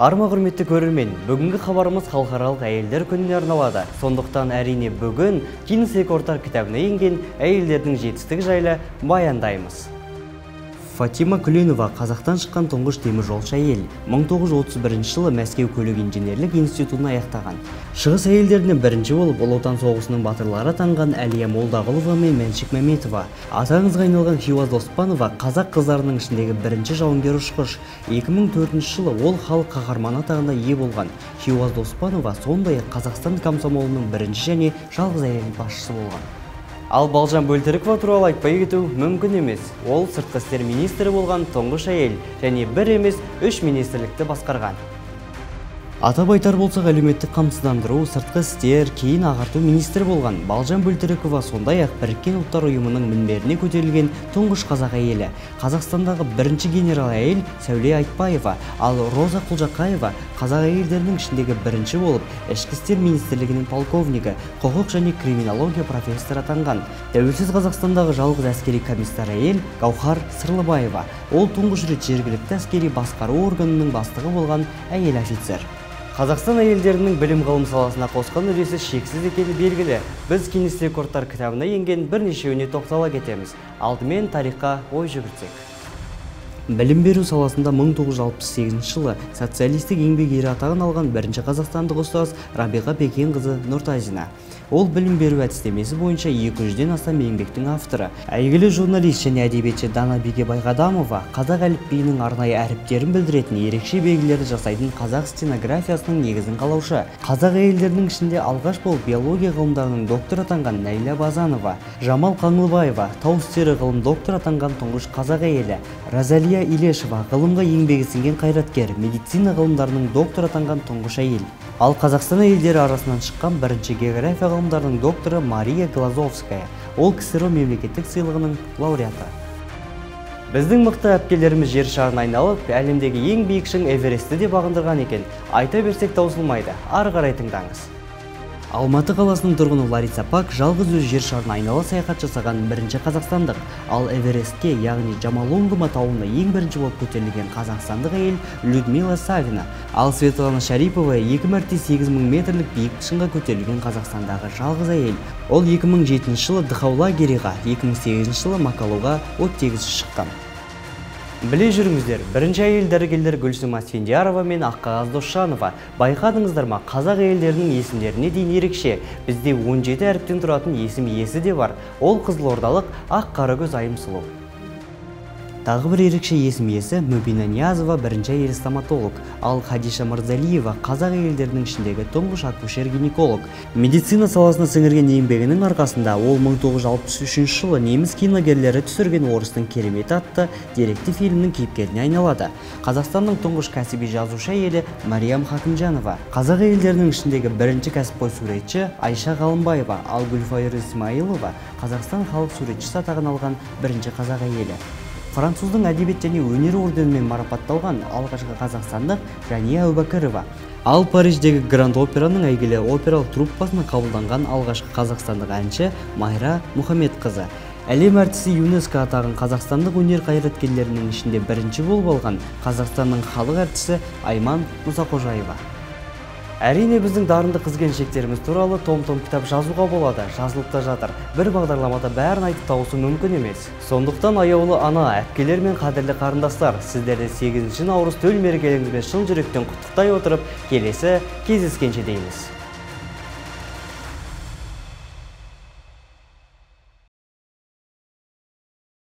Арма құрметті көрермен, бүгінгі хабарымыз халықаралық әйелдер күніне арналады. Сондықтан әрине бүгін Гиннес рекордтар кітабына енген әйелдердің жетістігі жайлы баяндаймыз. Фатима Күленова қазақтан шыққан тұңғыш теміржолшы әйел. 1931 жылы Мәскеу көлік инженерлік институтын аяқтаған. Шығыс әйелдерінен бірінші болып Ұлы Отан соғысының батырлары атанған Әлия Молдағұлова мен Мәншік Мәметова. Аты аңызға айналған Хиуаз Доспанова қазақ қыздарының ішіндегі бірінші жауынгер ұшқыш. 2004 жылы ол халық қаһарманы атағына ие болған. Хиуаз Доспанова сондай-ақ Қазақстан комсомолының бірінші және жалғыз әйел басшысы болған. Ал Балжан Бөлтірікова туралы айтпай кету мүмкін емес. Ол сыртқы істер министрі болған тұңғыш әйел және бір емес үш министрлікті басқарған. Атап айтар болсақ, әлеуметтік қамсыздандыру, сыртқы істер, кейін ағарту министрі болған Балжан Бөлтірікова сондай-ақ Біріккен Ұлттар Ұйымының мінберіне көтерілген тұңғыш қазақ әйелі. Қазақстандағы бірінші генерал әйел Сәуле Айтбаева, ал Роза Құлжақаева қазақ әйелдерінің ішіндегі бірінші болып Ішкі істер министрлігінің полковнигі, құқық және криминология профессоры атанған. Тәуелсіз Қазақстандағы жалғыз әскери комиссар әйел Гауһар Сырлыбаева. Ол тұңғыш рет жергілікті әскери басқару органының бастығы болған әйел офицер. Қазақстан әйелдерінің білім ғылым саласына қосқан үлесі шексіз екені белгілі. Біз Гиннес рекордтар кітабына енген бірнешеуіне тоқтала кетеміз. Алдымен тарихқа ой жүгіртсек. Білім беру саласында 1968 жылы социалистік еңбек ері атағын алған бірінші қазақстандық ұстаз Рабиға Бекенқызы Нұртазина. Ол білім беру әдістемесі бойынша 200-ден астам еңбектің авторы. Әйгілі журналист және әдебиетші Дана Бегебайқадамова қазақ әліпбиінің арнайы әріптерін білдіретін ерекше белгілерді жасайтын қазақ стенографиясының негізін қалаушы. Қазақ әйелдерінің ішінде алғаш болып биология ғылымдарының докторы атанған Нәйла Базанова, Жамал Қаңлыбаева тау істері ғылым докторы атанған тұңғыш қазақ әйелі, Розалия Илешева ғылымға еңбегі сіңген қайраткер, медицина ғылымдарының докторы атанған тұңғыш әйел. Ал Қазақстан әйелдері арасынан шыққан бірінші география ғылымдарының докторы Мария Глазовская. Ол КСРО мемлекеттік сыйлығының лауреаты. Біздің мықты әпкелеріміз жер шарын айналып, әлемдегі ең биік шың Эверестті де бағындырған екен. Айта берсек таусылмайды. Ары қарай тыңдаңыз. Алматы қаласының тұрғыны Лариса Пак жалғыз өз жер шарын айнала саяхат жасаған бірінші қазақстандық. Ал Эверестке, яғни Джомолунгма тауына ең бірінші болып көтерілген қазақстандық әйел Людмила Савина. Ал Светлана Шарипова 2 мәрте 8000 метрлік биік шыңға көтерілген Қазақстандағы жалғыз әйел. Ол 2007 жылы Дхаулагириға, 2008 жылы Макалуға оттегісі шыққан. Біле жүріңіздер, бірінші әйел дәрігерлер Гүлсім Асфендиярова мен Аққағаз Досжанова. Байқадыңыздар ма, қазақ әйелдерінің есімдеріне дейін ерекше. Бізде 17 әріптен тұратын есім иесі де бар. Ол қызылордалық Ақ Қарагөз Айым сұлу. Тағы бір ерекше есім иесі Мүбина Ниязова бірінші әйел стоматолог, ал Хадиша Мырзалиева қазақ әйелдерінің ішіндегі тұңғыш акушер-гинеколог. Медицина саласына сіңірген еңбегінің арқасында ол 1963 жылы неміс киногерлері түсірген Орыстың кереметі атты деректі фильмнің кейіпкеріне айналады. Қазақстанның тұңғыш кәсіби жазушы әйелі Мариям Хакімжанова. Қазақ әйелдерінің ішіндегі бірінші кәсіпқой суретші Айша Ғалымбаева, ал Гүлфайыр Исмаилова Қазақстан халық суретшісі атағын алған бірінші қазақ әйелі. Француздың әдебиет және өнер орденімен марапатталған алғашқы қазақстандық Жания Әубәкірова. Ал Париждегі Гранд Операның әйгілі опералық труппасына қабылданған алғашқы қазақстандық әнші Майра Мұхамедқызы. Әлем әртісі ЮНЕСКО атағын қазақстандық өнер қайраткерлерінің ішінде бірінші болып алған Қазақстанның халық әртісі Айман Мұсақожаева. Әрине біздің дарынды қыз-келіншектеріміз туралы том-том кітап жазуға болады, жазылып та жатыр. Бір бағдарламада бәрін айтып тауысу мүмкін емес. Сондықтан аяулы ана, әпкелер мен қадірлі қарындастар, сіздерді 8 наурыз төл мерекелеріңізбен шын жүректен құттықтай отырып, келесі кездескенше дейміз.